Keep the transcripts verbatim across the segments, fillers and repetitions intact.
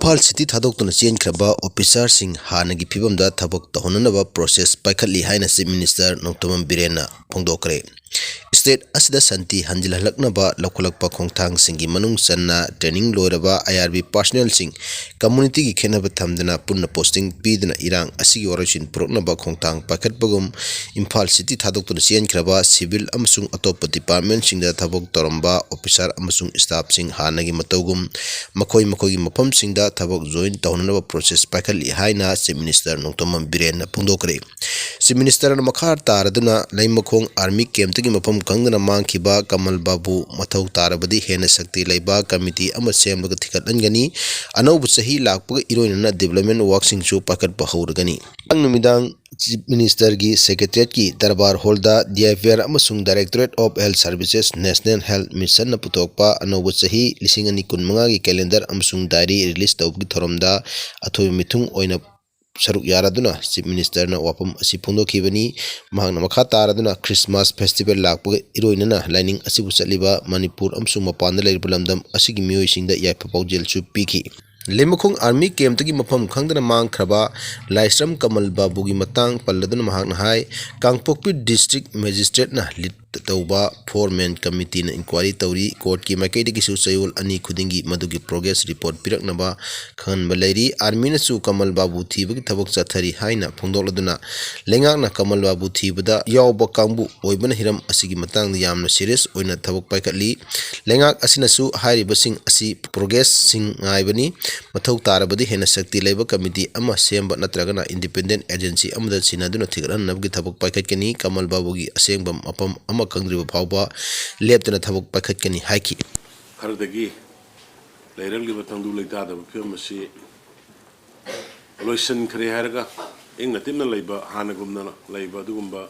Imphal city ꯊꯥꯗꯣꯛꯇꯨꯅ ꯆꯦꯟꯈ꯭ꯔꯕ ꯑꯣꯐꯤꯁꯥꯔꯁꯤꯡ ꯍꯥꯟꯅꯒꯤ ꯐꯤꯕꯝꯗ ꯊꯕꯛ ꯇꯧꯍꯟꯅꯅꯕ ꯄ꯭ꯔꯣꯁꯦꯁ ꯄꯥꯏꯈꯠꯂꯤ ꯍꯥꯏꯅ ꯆꯤꯐ ꯃꯤꯅꯤꯁꯇꯔ ꯅꯣꯡꯊꯣꯝꯕꯝ ꯕꯤꯔꯦꯟꯅ ꯐꯣꯡꯗꯣꯛꯈ꯭ꯔꯦ꯫ ꯁ꯭ꯇꯦꯠ ꯑꯁꯤꯗ ꯁꯥꯟꯇꯤ ꯍꯟꯖꯤꯜꯍꯜꯂꯛꯅꯕ ꯂꯧꯈꯠꯂꯛꯄ ꯈꯣꯡꯊꯥꯡꯁꯤꯡꯒꯤ ꯃꯅꯨꯡ ꯆꯟꯅ ꯇ꯭ꯔꯦꯅꯤꯡ ꯂꯣꯏꯔꯕ ꯑꯥꯏ ꯑꯥꯔ ꯕꯤ ꯄꯥꯔꯁꯣꯅꯦꯜꯁꯤꯡ ꯀꯝꯃꯨꯅꯤꯇꯤꯒꯤ ꯈꯦꯠꯅꯕ ꯊꯝꯗꯅ ꯄꯨꯟꯅ ꯄꯣꯁꯇꯤꯡ ꯄꯤꯗꯨꯅ ꯏꯔꯥꯡ ꯑꯁꯤꯒꯤ ꯋꯥꯔꯣꯏꯁꯤꯟ ꯄꯨꯔꯛꯅꯕ ꯈꯣꯡꯊꯥꯡ ꯄꯥꯏꯈꯠꯄꯒꯨꯝ, ꯏꯝꯐꯥꯜ ꯁꯤꯇꯤ ꯊꯥꯗꯣꯛꯇꯨꯅ ꯆꯦꯟꯈ꯭ꯔꯕ ꯁꯤꯚꯤꯜ ꯑꯃꯁꯨꯡ ꯑꯇꯣꯞꯄ ꯗꯤꯄꯥꯔꯠꯃꯦꯟꯁꯤꯡꯗ ꯊꯕꯛ ꯇꯧꯔꯝꯕ ꯑꯣꯐꯤꯁꯥꯔ ꯑꯃꯁꯨꯡ ꯁ꯭ꯇꯥꯐꯁꯤꯡ ꯍꯥꯟꯅꯒꯤ ꯃꯇꯧꯒꯨꯝ ꯃꯈꯣꯏ ꯃꯈꯣꯏꯒꯤ ꯃꯐꯝꯁꯤꯡꯗ ꯊꯕꯛ ꯖꯣꯏꯟ ꯇꯧꯍꯟꯅꯕ ꯄ꯭ꯔꯣꯁꯦꯁ ꯄꯥꯏꯈꯠꯂꯤ ꯍꯥꯏꯅ ꯆꯤꯐ ꯃꯤꯅꯤꯁꯇꯔ ꯅꯣꯡꯊꯣꯝꯕꯝ ꯕꯤꯔꯦꯟꯅ ꯐꯣꯡꯗꯣꯛꯈ꯭ꯔꯦ꯫ ꯆꯤꯐ ꯃꯤꯅꯤꯁꯇꯔꯅ ꯃꯈꯥ ꯇꯥꯔꯗꯨꯅ ꯂꯩꯃꯈꯣꯡ ꯑꯥꯔꯃꯤ ꯀꯦꯝꯞꯇꯒꯤ ꯃꯐꯝ ꯈꯪꯗꯅ ꯃꯥꯡꯈꯤꯕ ꯀꯃꯜ ꯕꯥꯕꯨ ꯃꯊꯧ ꯇꯥꯔꯕꯗꯤ ꯍꯦꯟꯅ ꯁꯛꯇꯤ ꯂꯩꯕ ꯀꯃꯤꯇꯤ ꯑꯃ ꯁꯦꯝꯂꯒ ꯊꯤꯒꯠꯍꯟꯒꯅꯤ꯫ ꯑꯅꯧꯕ ꯆꯍꯤ ꯂꯥꯛꯄꯒ ꯏꯔꯣꯏꯅꯅ ꯗꯤꯕ꯭ꯂꯞꯃꯦꯟ ꯋꯥꯔꯛꯁꯤꯡꯁꯨ ꯄꯥꯏꯈꯠꯄ ꯍꯧꯔꯒꯅꯤ꯫ ꯉꯔꯥꯡ ꯅꯨꯃꯤꯗꯥꯡ ꯆꯤꯐ ꯃꯤꯅꯤꯁꯇꯔꯒꯤ ꯁꯦꯀ꯭ꯔꯦꯇꯔꯤꯌꯦꯠꯀꯤ ꯗꯔꯕꯥꯔ ꯍꯣꯜꯗ ꯗꯤ ꯑꯥꯏ ꯄꯤ ꯑꯥꯔ ꯑꯃꯁꯨꯡ directorate of health services national health ꯃꯤꯁꯟꯅ ꯄꯨꯊꯣꯛꯄ ꯑꯅꯧꯕ ꯆꯍꯤ ꯂꯤꯁꯤꯡ ꯑꯅꯤ ꯀꯨꯟꯃꯉꯥꯒꯤ ꯀꯦꯂꯦꯟꯗꯔ ꯑꯃꯁꯨꯡ ꯗꯥꯏꯔꯤ ꯔꯤꯂꯤꯖ ꯇꯧꯕꯒꯤ ꯊꯧꯔꯝꯗ ꯑꯊꯣꯏꯕ ꯃꯤꯊꯨꯡ ꯑꯣꯏꯅ ꯁꯔꯨꯛ ꯌꯥꯔꯗꯨꯅ ꯆꯤꯐ ꯃꯤꯅꯤꯁꯇꯔꯅ ꯋꯥꯐꯝ ꯑꯁꯤ ꯐꯣꯡꯗꯣꯛꯈꯤꯕꯅꯤ꯫ ꯃꯍꯥꯛꯅ ꯃꯈꯥ ꯇꯥꯔꯗꯨꯅ ꯈ꯭ꯔꯤꯁꯃꯥꯁ ꯐꯦꯁꯇꯤꯚꯦꯜ ꯂꯥꯛꯄꯒ ꯏꯔꯣꯏꯅꯅ ꯂꯥꯏꯅꯤꯡ ꯑꯁꯤꯕꯨ ꯆꯠꯂꯤꯕ ꯃꯅꯤꯄꯨꯔ ꯑꯃꯁꯨꯡ ꯃꯄꯥꯟꯗ ꯂꯩꯔꯤꯕ ꯂꯝꯗꯝ ꯑꯁꯤꯒꯤ ꯃꯤꯑꯣꯏꯁꯤꯡꯗ ꯌꯥꯏꯐ ꯄꯥꯎꯖꯦꯜꯁꯨ ꯄꯤꯈꯤ꯫ ꯂꯩꯃꯈꯣꯡ ꯑꯥꯔꯃꯤ ꯀꯦꯝꯞꯇꯒꯤ ꯃꯐꯝ ꯈꯪꯗꯅ ꯃꯥꯡꯈ꯭ꯔꯕ ꯂꯥꯏꯁ꯭ꯔꯝ ꯀꯃꯜ ꯕꯥꯕꯨꯒꯤ ꯃꯇꯥꯡ ꯄꯜꯂꯗꯨꯅ ꯃꯍꯥꯛꯅ ꯍꯥꯏ, ꯀꯥꯡꯄꯣꯛꯄꯤ ꯗꯤꯁꯇ꯭ꯔꯤꯛ ꯃꯦꯖꯤꯁꯇ꯭ꯔꯦꯠꯅ ꯂꯤꯗ ꯇꯧꯕ ꯐꯣꯔ ꯃꯦꯟ ꯀꯃꯤꯇꯤꯅ ꯏꯟꯀ꯭ꯋꯥꯏꯔꯤ ꯇꯧꯔꯤ꯫ ꯀꯣꯔꯠꯀꯤ ꯃꯥꯏꯀꯩꯗꯒꯤꯁꯨ ꯆꯌꯣꯜ ꯑꯅꯤ ꯈꯨꯗꯤꯡꯒꯤ ꯃꯗꯨꯒꯤ ꯄ꯭ꯔꯣꯒ꯭ꯔꯦꯁ ꯔꯤꯄꯣꯔꯠ ꯄꯤꯔꯛꯅꯕ ꯈꯪꯍꯟꯕ ꯂꯩꯔꯤ꯫ ꯑꯥꯔꯃꯤꯅꯁꯨ ꯀꯃꯜ ꯕꯥꯕꯨ ꯊꯤꯕꯒꯤ ꯊꯕꯛ ꯆꯠꯊꯔꯤ ꯍꯥꯏꯅ ꯐꯣꯡꯗꯣꯛꯂꯗꯨꯅ, ꯂꯩꯉꯥꯛꯅ ꯀꯃꯜ ꯕꯥꯕꯨ ꯊꯤꯕꯗ ꯌꯥꯎꯕ ꯀꯥꯡꯕꯨ ꯑꯣꯏꯕꯅ ꯍꯤꯔꯝ ꯑꯁꯤꯒꯤ ꯃꯇꯥꯡꯗ ꯌꯥꯝꯅ ꯁꯤꯔꯤꯌꯁ ꯑꯣꯏꯅ ꯊꯕꯛ ꯄꯥꯏꯈꯠꯂꯤ꯫ ꯂꯩꯉꯥꯛ ꯑꯁꯤꯅꯁꯨ ꯍꯥꯏꯔꯤꯕꯁꯤꯡ ꯑꯁꯤ ꯄ꯭ꯔꯣꯒ꯭ꯔꯦꯁꯁꯤꯡ ꯉꯥꯏꯕꯅꯤ꯫ ꯃꯊꯧ ꯇꯥꯔꯕꯗꯤ ꯍꯦꯟꯅ ꯁꯛꯇꯤ ꯂꯩꯕ ꯀꯃꯤꯇꯤ ꯑꯃ ꯁꯦꯝꯕ ꯅꯠꯇ꯭ꯔꯒꯅ ꯏꯟꯗꯤꯄꯦꯟꯗꯦꯟ ꯑꯦꯖꯦꯟꯁꯤ ꯑꯃꯗ ꯁꯤꯟꯅꯗꯨꯅ ꯊꯤꯒꯠꯍꯟꯅꯕꯒꯤ ꯊꯕꯛ ꯄꯥꯏꯈꯠꯀꯅꯤ꯫ ꯀꯃꯜ ꯕꯥꯕꯨꯒꯤ ꯑꯁꯦꯡꯕ ꯃꯐꯝ ꯑꯃ ꯈꯪꯗ꯭ꯔꯤꯕ ꯐꯥꯎꯕ ꯂꯦꯞꯇꯅ ꯊꯕꯛ ꯄꯥꯏꯈꯠꯀꯅꯤ ꯍꯥꯏꯈꯤ꯫ ꯈꯔꯗꯒꯤ ꯂꯩꯔꯛꯂꯤꯕ ꯇꯪꯗꯨ ꯂꯩꯇꯥꯗꯕ ꯐꯤꯕꯝ ꯑꯁꯤ ꯂꯣꯏꯁꯤꯟꯈ꯭ꯔꯦ ꯍꯥꯏꯔꯒ ꯏꯪꯅ ꯇꯤꯞꯅ ꯂꯩꯕ, ꯍꯥꯟꯅꯒꯨꯝꯅ ꯂꯩꯕ ꯑꯗꯨꯒꯨꯝꯕ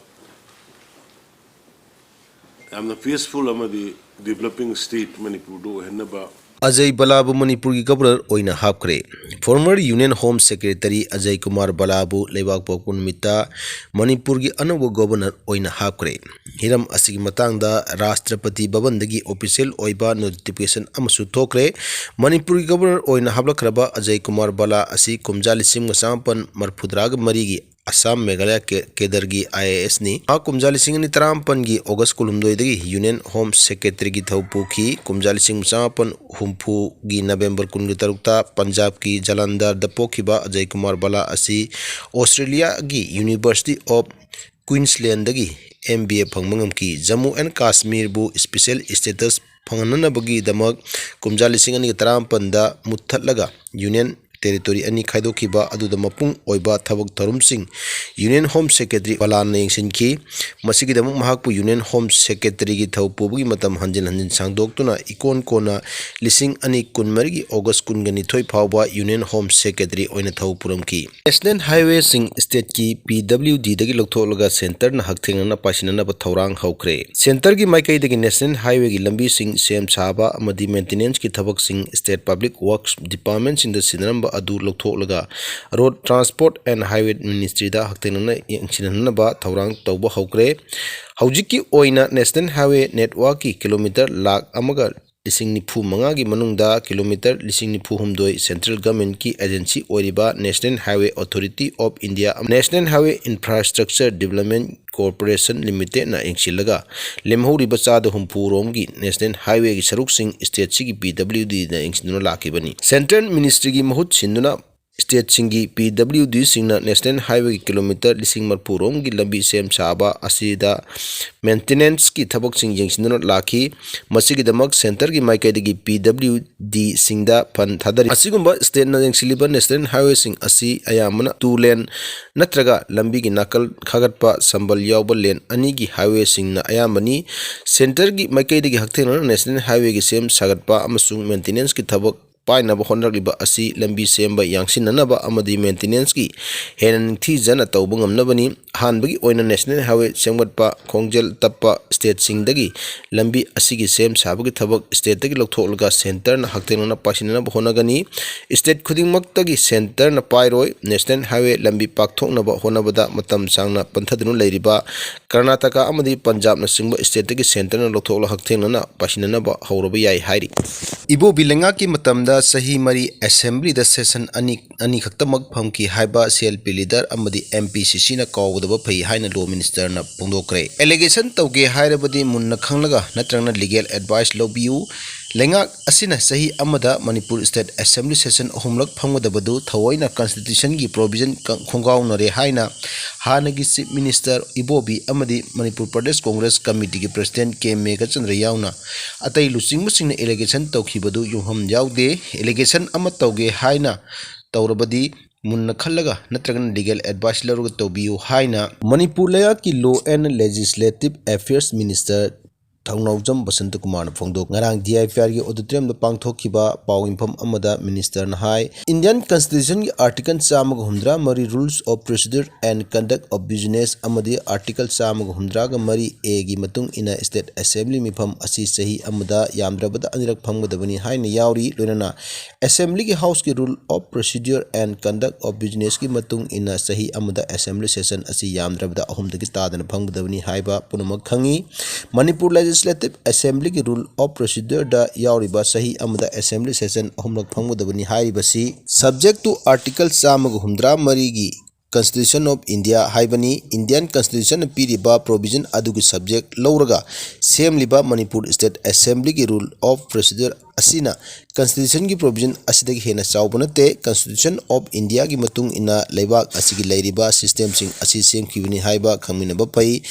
ꯌꯥꯝꯅ ꯄꯤꯁꯐꯨꯜ ꯑꯃꯗꯤ ꯗꯤꯕꯂꯞꯄꯤꯡ ꯁ꯭ꯇꯦꯠ ꯃꯅꯤꯄꯨꯔꯗꯨ ꯑꯣꯏꯍꯟꯅꯕ ꯑꯖꯌ ꯚꯜꯂꯥꯕꯨ ꯃꯅꯤꯄꯨꯔꯒꯤ ꯒꯕꯔꯅꯔ ꯑꯣꯏꯅ ꯍꯥꯞꯈ꯭ꯔꯦ꯫ Former Union Home Secretary Ajay Kumar ꯚꯜꯂꯥꯕꯨ ꯂꯩꯕꯥꯛꯄꯣꯛꯄ ꯅꯨꯃꯤꯠꯇ ꯃꯅꯤꯄꯨꯔꯒꯤ ꯑꯅꯧꯕ ꯒꯕꯔꯅꯔ ꯑꯣꯏꯅ ꯍꯥꯞꯈ꯭ꯔꯦ꯫ ꯍꯤꯔꯝ ꯑꯁꯤꯒꯤ ꯃꯇꯥꯡꯗ ꯔꯥꯁꯇ꯭ꯔꯄꯇꯤ ꯚꯕꯟꯗꯒꯤ ꯑꯣꯐꯤꯁꯤꯌꯦꯜ ꯑꯣꯏꯕ ꯅꯣꯇꯤꯐꯤꯀꯦꯁꯟ ꯑꯃꯁꯨ ꯊꯣꯛꯈ꯭ꯔꯦ꯫ ꯃꯅꯤꯄꯨꯔꯒꯤ ꯒꯕꯔꯅꯔ ꯑꯣꯏꯅ ꯍꯥꯞꯂꯛꯈ꯭ꯔꯕ ꯑꯖꯌ ꯀꯨꯃꯥꯔ ꯚꯜꯂꯥ ꯑꯁꯤ ꯀꯨꯝꯖꯥ ꯂꯤꯁꯤꯡ ꯑꯃꯒ ꯆꯃꯥꯄꯟ ꯃꯔꯤꯐꯨꯇꯔꯥꯒ ꯃꯔꯤꯒꯤ ꯑꯁꯥꯝ ꯃꯦꯘꯥꯂꯌ ꯀꯦ-, ꯀꯦꯗꯔꯒꯤ ꯑꯥꯏ ꯑꯦ ꯑꯦꯁꯅꯤ꯫ ꯃꯍꯥꯛ ꯀꯨꯝꯖꯥ ꯂꯤꯁꯤꯡ ꯑꯅꯤ ꯇꯔꯥꯃꯥꯄꯟꯒꯤ ꯑꯣꯒꯁ ꯀꯨꯟꯍꯨꯝꯗꯣꯏꯗꯒꯤ ꯌꯨꯅꯤꯌꯟ ꯍꯣꯝ ꯁꯦꯀ꯭ꯔꯦꯇꯔꯤꯒꯤ ꯊꯧ ꯄꯨꯈꯤ꯫ ꯀꯨꯝꯖꯥ ꯂꯤꯁꯤꯡ ꯆꯃꯥꯄꯟ ꯍꯨꯝꯐꯨꯒꯤ ꯅꯕꯦꯝꯕꯔ ꯀꯨꯟꯒ ꯇꯔꯨꯛꯇ ꯄꯟꯖꯥꯕꯀꯤ ꯖꯂꯟꯙꯔꯗ ꯄꯣꯛꯈꯤꯕ ꯑꯖꯌ ꯀꯨꯃꯥꯔ ꯚꯜꯂꯥ ꯑꯁꯤ ꯑꯣꯁꯇ꯭ꯔꯦꯂꯤꯌꯥꯒꯤ University of Queenslandꯗꯒꯤ ꯑꯦꯝ ꯕꯤ ꯑꯦ ꯐꯪꯕ ꯉꯝꯈꯤ꯫ ꯖꯝꯃꯨ ꯑꯦꯟ ꯀꯥꯁꯃꯤꯔꯕꯨ ꯁ꯭ꯄꯦꯁꯦꯜ ꯁ꯭ꯇꯦꯇꯁ ꯐꯪꯍꯟꯅꯅꯕꯒꯤꯗꯃꯛ ꯀꯨꯝꯖꯥ ꯂꯤꯁꯤꯡ ꯑꯅꯤꯒ ꯇꯔꯥꯃꯥꯄꯟꯗ ꯃꯨꯠꯊꯠꯂꯒ ꯌꯨꯅꯤꯌꯟ ꯇꯦꯔꯤꯇꯣꯔꯤ ꯑꯅꯤ ꯈꯥꯏꯗꯣꯛꯈꯤꯕ ꯑꯗꯨꯗ ꯃꯄꯨꯡ ꯑꯣꯏꯕ ꯊꯕꯛ ꯊꯧꯔꯝꯁꯤꯡ ꯌꯨꯅꯤꯌꯟ ꯍꯣꯝ ꯁꯦꯀ꯭ꯔꯦꯇꯔꯤ ꯚꯜꯂꯥꯅ ꯌꯦꯡꯁꯤꯟꯈꯤ꯫ ꯃꯁꯤꯒꯤꯗꯃꯛ ꯃꯍꯥꯛꯄꯨ ꯌꯨꯅꯤꯌꯟ ꯍꯣꯝ ꯁꯦꯀ꯭ꯔꯦꯇꯔꯤꯒꯤ ꯊꯧ ꯄꯨꯕꯒꯤ ꯃꯇꯝ ꯍꯟꯖꯤꯟ ꯍꯟꯖꯤꯟ ꯁꯥꯡꯗꯣꯛꯇꯨꯅ ꯏꯀꯣꯟ ꯀꯣꯟꯅ ꯂꯤꯁꯤꯡ ꯑꯅꯤ ꯀꯨꯟꯃꯔꯤꯒꯤ ꯑꯣꯒꯁ ꯀꯨꯟꯒ ꯅꯤꯊꯣꯏ ꯐꯥꯎꯕ ꯌꯨꯅꯤꯌꯟ ꯍꯣꯝ ꯁꯦꯀ꯭ꯔꯦꯇꯔꯤ ꯑꯣꯏꯅ ꯊꯧ ꯄꯨꯔꯝꯈꯤ꯫ ꯅꯦꯁꯅꯦꯜ ꯍꯥꯏꯋꯦꯁꯤꯡ ꯁ꯭ꯇꯦꯠꯀꯤ ꯄꯤ ꯗꯕ꯭ꯂꯤꯎ ꯗꯤꯗꯒꯤ ꯂꯧꯊꯣꯛꯂꯒ ꯁꯦꯟꯇꯔꯅ ꯍꯛꯊꯦꯡꯅꯅ ꯄꯥꯏꯁꯤꯟꯅꯅꯕ ꯊꯧꯔꯥꯡ ꯍꯧꯈ꯭ꯔꯦ꯫ ꯁꯦꯟꯇꯔꯒꯤ ꯃꯥꯏꯀꯩꯗꯒꯤ ꯅꯦꯁꯅꯦꯜ ꯍꯥꯏꯋꯦꯒꯤ ꯂꯝꯕꯤꯁꯤꯡ ꯁꯦꯝ ꯁꯥꯕ ꯑꯃꯗꯤ ꯃꯦꯟꯇꯦꯅꯦꯟꯁꯀꯤ ꯊꯕꯛꯁꯤꯡ ꯁ꯭ꯇꯦꯠ ꯄꯕ꯭ꯂꯤꯛ ꯋꯔꯛꯁ ꯗꯤꯄꯥꯔꯠꯃꯦꯟꯠꯁꯤꯡꯗ ꯁꯤꯟꯅꯔꯝꯕ ꯑꯗꯨ ꯂꯧꯊꯣꯛꯂꯒ ꯔꯣꯗ ꯇ꯭ꯔꯥꯟꯁꯄꯣꯔꯠ ꯑꯦꯟ ꯍꯥꯏꯋꯦ ꯃꯤꯅꯤꯁꯇ꯭ꯔꯤꯗ ꯍꯛꯊꯦꯡꯅꯅ ꯌꯦꯡꯁꯤꯟꯍꯟꯅꯕ ꯊꯧꯔꯥꯡ ꯇꯧꯕ ꯍꯧꯈ꯭ꯔꯦ꯫ ꯍꯧꯖꯤꯛꯀꯤ ꯑꯣꯏꯅ ꯅꯦꯁꯅꯦꯜ ꯍꯥꯏꯋꯦ ꯅꯦꯠꯋꯥꯔꯛꯀꯤ ꯀꯤꯂꯣꯃꯤꯇꯔ ꯂꯥꯈ ꯑꯃꯒ ꯂꯤꯁꯤꯡ ꯅꯤꯐꯨ ꯃꯉꯥꯒꯤ ꯃꯅꯨꯡꯗ ꯀꯤꯂꯣꯃꯤꯇꯔ ꯂꯤꯁꯤꯡ ꯅꯤꯐꯨ ꯍꯨꯝꯗꯣꯏ ꯁꯦꯟꯇ꯭ꯔꯦꯜ ꯒꯚꯔꯟꯃꯦꯟꯠꯀꯤ ꯑꯦꯖꯦꯟꯁꯤ ꯑꯣꯏꯔꯤꯕ national highway authority of India, national highway infrastructure development corporation ꯂꯤꯃꯤꯇꯦꯗꯅ ꯌꯦꯡꯁꯤꯜꯂꯒ ꯂꯦꯝꯍꯧꯔꯤꯕ ꯆꯥꯗ ꯍꯨꯝꯐꯨ ꯔꯣꯝꯒꯤ ꯅꯦꯁꯅꯦꯜ ꯍꯥꯏꯋꯦꯒꯤ ꯁꯔꯨꯛꯁꯤꯡ ꯁ꯭ꯇꯦꯠꯁꯤꯒꯤ ꯄꯤ ꯗꯕ꯭ꯂꯤꯎ ꯗꯤꯅ ꯌꯦꯡꯁꯤꯟꯗꯨꯅ ꯂꯥꯛꯈꯤꯕꯅꯤ꯫ ꯁꯦꯟꯇ꯭ꯔꯦꯜ ꯃꯤꯅꯤꯁꯇ꯭ꯔꯤꯒꯤ ꯃꯍꯨꯠ ꯁꯤꯟꯗꯨꯅ ꯁ꯭ꯇꯦꯠꯁꯤꯡꯒꯤ ꯄꯤ ꯗꯕ꯭ꯂꯤꯎ ꯗꯤꯁꯤꯡꯅ ꯅꯦꯁꯅꯦꯜ ꯍꯥꯏꯋꯦꯒꯤ ꯀꯤꯂꯣꯃꯤꯇꯔ ꯂꯤꯁꯤꯡ ꯃꯔꯤꯐꯨ ꯔꯣꯝꯒꯤ ꯂꯝꯕꯤ ꯁꯦꯝ ꯁꯥꯕ ꯑꯁꯤꯗ ꯃꯦꯟꯇꯦꯅꯦꯟꯁꯀꯤ ꯊꯕꯛꯁꯤꯡ ꯌꯦꯡꯁꯤꯟꯗꯨꯅ ꯂꯥꯛꯈꯤ꯫ ꯃꯁꯤꯒꯤꯗꯃꯛ ꯁꯦꯟꯇꯔꯒꯤ ꯃꯥꯏꯀꯩꯗꯒꯤ ꯄꯤ ꯗꯕ꯭ꯂꯤꯎ ꯗꯤꯁꯤꯡꯗ ꯐꯟ ꯊꯥꯗꯔꯤ꯫ ꯑꯁꯤꯒꯨꯝꯕ ꯁ꯭ꯇꯦꯠꯅ ꯌꯦꯡꯁꯤꯜꯂꯤꯕ ꯅꯦꯁꯅꯦꯜ ꯍꯥꯏꯋꯦꯁꯤꯡ ꯑꯁꯤ ꯑꯌꯥꯝꯕꯅ ꯇꯨ ꯂꯦꯟ ꯅꯠꯇ꯭ꯔꯒ ꯂꯝꯕꯤꯒꯤ ꯅꯥꯀꯜ ꯈꯥꯒꯠꯄ ꯁꯝꯕꯜ ꯌꯥꯎꯕ ꯂꯦꯟ ꯑꯅꯤꯒꯤ ꯍꯥꯏꯋꯦꯁꯤꯡꯅ ꯑꯌꯥꯝꯕꯅꯤ꯫ ꯁꯦꯟꯇꯔꯒꯤ ꯃꯥꯏꯀꯩꯗꯒꯤ ꯍꯛꯊꯦꯡꯅꯅ ꯅꯦꯁꯅꯦꯜ ꯍꯥꯏꯋꯦꯒꯤ ꯁꯦꯝ ꯁꯥꯒꯠꯄ ꯑꯃꯁꯨꯡ ꯃꯦꯟꯇꯦꯅꯦꯟꯁꯀꯤ ꯊꯕꯛ ꯄꯥꯏꯅꯕ ꯍꯣꯠꯅꯔꯛꯂꯤꯕ ꯑꯁꯤ ꯂꯝꯕꯤ ꯁꯦꯝꯕ, ꯌꯥꯡꯁꯤꯟꯅꯅꯕ ꯑꯃꯗꯤ maintenanceꯀꯤ ꯍꯦꯟꯅ ꯅꯤꯡꯊꯤꯖꯅ ꯇꯧꯕ ꯉꯝꯅꯕꯅꯤ꯫ ꯑꯍꯥꯟꯕꯒꯤ ꯑꯣꯏꯅ national highway ꯁꯦꯝꯒꯠꯄ ꯈꯣꯡꯖꯦꯜ ꯇꯞꯄ stateꯁꯤꯡꯗꯒꯤ ꯂꯝꯕꯤ ꯑꯁꯤꯒꯤ ꯁꯦꯝ ꯁꯥꯕꯒꯤ ꯊꯕꯛ stateꯇꯒꯤ ꯂꯧꯊꯣꯛꯂꯒ centreꯅ ꯍꯛꯊꯦꯡꯅꯅ ꯄꯥꯏꯁꯤꯟꯅꯅꯕ ꯍꯣꯠꯅꯒꯅꯤ꯫ State ꯈꯨꯗꯤꯡꯃꯛꯇꯒꯤ centreꯅ ꯄꯥꯏꯔꯣꯏ꯫ National highway ꯂꯝꯕꯤ ꯄꯥꯛꯊꯣꯛꯅꯕ ꯍꯣꯠꯅꯕꯗ ꯃꯇꯝ ꯁꯥꯡꯅ ꯄꯟꯊꯗꯨꯅ ꯂꯩꯔꯤꯕ ꯀꯔꯅꯥꯇꯀꯥ ꯑꯃꯗꯤ ꯄꯟꯖꯥꯕꯅꯆꯤꯡꯕ stateꯇꯒꯤ centreꯅ ꯂꯧꯊꯣꯛꯂꯒ ꯍꯛꯊꯦꯡꯅꯅ ꯄꯥꯏꯁꯤꯟꯅꯅꯕ ꯍꯧꯔꯕ ꯌꯥꯏ ꯍꯥꯏꯔꯤ꯫ ꯏꯕꯣꯕꯤ ꯂꯩꯉꯥꯛꯀꯤ ꯃꯇꯝꯗ ꯆꯍꯤ ꯃꯔꯤ assemblyꯗ session ꯑꯅꯤ, ꯑꯅꯤꯈꯛꯇꯃꯛ ꯐꯝꯈꯤ ꯍꯥꯏꯕ CLP leader ꯑꯃꯗꯤ MPCCꯅ ꯀꯥꯎꯒꯗꯕ ꯐꯩ ꯍꯥꯏꯅ law ministerꯅ ꯐꯣꯡꯗꯣꯛꯈ꯭ꯔꯦ꯫ Allegation ꯇꯧꯒꯦ ꯍꯥꯏꯔꯕꯗꯤ ꯃꯨꯟꯅ ꯈꯪꯂꯒ ꯅꯠꯇ꯭ꯔꯒꯅ legal advice ꯂꯧꯕꯤꯌꯨ꯫ ꯂꯩꯉꯥꯛ ꯑꯁꯤꯅ ꯆꯍꯤ ꯑꯃꯗ ꯃꯅꯤꯄꯨꯔ State Assembly session ꯑꯍꯨꯝꯂꯛ ꯐꯝꯒꯗꯕꯗꯨ ꯊꯑꯣꯏꯅ constitutionꯒꯤ provision ꯀ-, ꯈꯣꯡꯒꯥꯎꯅꯔꯦ ꯍꯥꯏꯅ ꯍꯥꯟꯅꯒꯤ Chief Minister ꯏꯕꯣꯕꯤ ꯑꯃꯗꯤ ꯃꯅꯤꯄꯨꯔ ꯄ꯭ꯔꯗꯦꯁ ꯀꯣꯡꯒ꯭ꯔꯦꯁ ꯀꯃꯤꯇꯤꯒꯤ President ꯀꯦ ꯃꯦꯘꯆꯟꯗ꯭ꯔ ꯌꯥꯎꯅ ꯑꯇꯩ ꯂꯨꯆꯤꯡꯕꯁꯤꯡꯅ allegation ꯇꯧꯈꯤꯕꯗꯨ ꯌꯨꯝꯐꯝ ꯌꯥꯎꯗꯦ꯫ Allegation ꯑꯃ ꯇꯧꯒꯦ ꯍꯥꯏꯅ ꯇꯧꯔꯕꯗꯤ ꯃꯨꯟꯅ ꯈꯜꯂꯒ ꯅꯠꯇ꯭ꯔꯒꯅ legal advice ꯂꯧꯔꯒ ꯇꯧꯕꯤꯌꯨ ꯍꯥꯏꯅ ꯃꯅꯤꯄꯨꯔ ꯂꯩꯉꯥꯛꯀꯤ Law and Legislative Affairs Minister ꯊꯧꯅꯥꯎꯖꯝ ꯕꯁꯟꯇꯀꯨꯃꯥꯔꯅ ꯐꯣꯡꯗꯣꯛ꯫ ꯉꯔꯥꯡ DIPRꯒꯤ auditoriumꯗ ꯄꯥꯡꯊꯣꯛꯈꯤꯕ ꯄꯥꯎ ꯏꯟꯐꯝ ꯑꯃꯗ ministerꯅ ꯍꯥꯏ, Indian Constitutionꯒꯤ Article ꯆꯥꯝꯃꯒ ꯍꯨꯝꯗ꯭ꯔꯥ ꯃꯔꯤ Rules of Procedure and Conduct of Business ꯑꯃꯗꯤ Article ꯆꯥꯝꯃꯒ ꯍꯨꯝꯗ꯭ꯔꯥꯒ ꯃꯔꯤ Aꯒꯤ ꯃꯇꯨꯡ ꯏꯟꯅ State Assembly ꯃꯤꯐꯝ ꯑꯁꯤ ꯆꯍꯤ ꯑꯃꯗ ꯌꯥꯝꯗ꯭ꯔꯕꯗ ꯑꯅꯤꯔꯛ ꯐꯝꯒꯗꯕꯅꯤ ꯍꯥꯏꯅ ꯌꯥꯎꯔꯤ꯫ ꯂꯣꯏꯅꯅ Assemblyꯒꯤ Houseꯀꯤ Rule of Procedure and Conduct of Businessꯀꯤ ꯃꯇꯨꯡ ꯏꯟꯅ ꯆꯍꯤ ꯑꯃꯗ Assembly session ꯑꯁꯤ ꯌꯥꯝꯗ꯭ꯔꯕꯗ ꯑꯍꯨꯝꯗꯒꯤ ꯇꯥꯗꯅ ꯐꯝꯒꯗꯕꯅꯤ ꯍꯥꯏꯕ ꯄꯨꯝꯅꯃꯛ ꯈꯪꯏ꯫ ꯃꯅꯤꯄꯨꯔ Legislative Assemblyꯒꯤ Rule of Procedureꯗ ꯌꯥꯎꯔꯤꯕ ꯆꯍꯤ ꯑꯃꯗ Assembly session ꯑꯍꯨꯝꯂꯛ ꯐꯝꯒꯗꯕꯅꯤ ꯍꯥꯏꯔꯤꯕꯁꯤ subject to Article ꯆꯥꯝꯃꯒ ꯍꯨꯝꯗ꯭ꯔꯥ ꯃꯔꯤꯒꯤ Constitution of India ꯍꯥꯏꯕꯅꯤ꯫ Indian Constitutionꯅ ꯄꯤꯔꯤꯕ provision ꯑꯗꯨꯒꯤ subject ꯂꯧꯔꯒ ꯁꯦꯝꯂꯤꯕ Manipur State Assemblyꯒꯤ Rule of Procedure ꯑꯁꯤꯅ Constitutionꯒꯤ provision ꯑꯁꯤꯗꯒꯤ ꯍꯦꯟꯅ ꯆꯥꯎꯕ ꯅꯠꯇꯦ꯫ Constitution of Indiaꯒꯤ ꯃꯇꯨꯡ ꯏꯟꯅ ꯂꯩꯕꯥꯛ ꯑꯁꯤꯒꯤ ꯂꯩꯔꯤꯕ systemꯁꯤꯡ ꯑꯁꯤ ꯁꯦꯝꯈꯤꯕꯅꯤ ꯍꯥꯏꯕ ꯈꯪꯃꯤꯟꯅꯕ ꯐꯩ꯫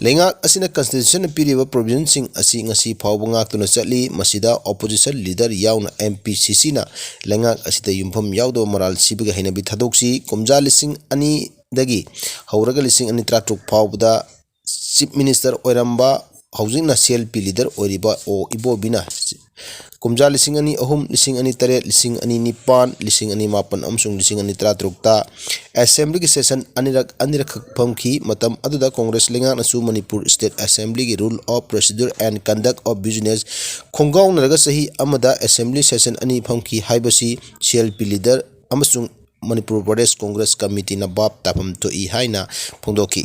ꯂꯩꯉꯥꯛ ꯑꯁꯤꯅ Constitutionꯅ ꯄꯤꯔꯤꯕ provisionꯁꯤꯡ ꯑꯁꯤ ꯉꯁꯤ ꯐꯥꯎꯕ ꯉꯥꯛꯇꯨꯅ ꯆꯠꯂꯤ꯫ ꯃꯁꯤꯗ opposition leader ꯌꯥꯎꯅ MPCCꯅ ꯂꯩꯉꯥꯛ ꯑꯁꯤꯗ ꯌꯨꯝꯐꯝ ꯌꯥꯎꯗꯕ ꯃꯔꯥꯜ ꯁꯤꯕꯒꯤ ꯍꯩꯅꯕꯤ ꯊꯥꯗꯣꯛꯁꯤ꯫ ꯀꯨꯝꯖꯥ ꯂꯤꯁꯤꯡ ꯑꯅꯤꯗꯒꯤ ꯍꯧꯔꯒ ꯂꯤꯁꯤꯡ ꯑꯅꯤ ꯇꯔꯥꯇꯔꯨꯛ ꯐꯥꯎꯕꯗ Chief Minister ꯑꯣꯏꯔꯝꯕ, ꯍꯧꯖꯤꯛꯅ CLP leader ꯑꯣꯏꯔꯤꯕ ꯑꯣ ꯏꯕꯣꯕꯤꯅ ꯀꯨꯝꯖꯥ ꯂꯤꯁꯤꯡ ꯑꯅꯤ ꯑꯍꯨꯝ, ꯂꯤꯁꯤꯡ ꯑꯅꯤ ꯇꯔꯦꯠ, ꯂꯤꯁꯤꯡ ꯑꯅꯤ ꯅꯤꯄꯥꯟ, ꯂꯤꯁꯤꯡ ꯑꯅꯤ ꯃꯥꯄꯟ ꯑꯃꯁꯨꯡ ꯂꯤꯁꯤꯡ ꯑꯅꯤ ꯇꯔꯥꯇꯔꯨꯛꯇ Assemblyꯒꯤ session ꯑꯅꯤꯔꯛ, ꯑꯅꯤꯔꯛꯈꯛ ꯐꯝꯈꯤ꯫ ꯃꯇꯝ ꯑꯗꯨꯗ Congress ꯂꯩꯉꯥꯛꯅꯁꯨ Manipur State Assemblyꯒꯤ Rule of Procedure and Conduct of Business ꯈꯣꯡꯒꯥꯎꯅꯔꯒ ꯆꯍꯤ ꯑꯃꯗ Assembly session ꯑꯅꯤ ꯐꯝꯈꯤ ꯍꯥꯏꯕꯁꯤ CLP leader ꯑꯃꯁꯨꯡ Manipur Pradesh Congress Committeeꯅ ꯚꯥꯞ ꯇꯥꯐꯝ ꯊꯣꯛꯏ ꯍꯥꯏꯅ ꯐꯣꯡꯗꯣꯛꯈꯤ꯫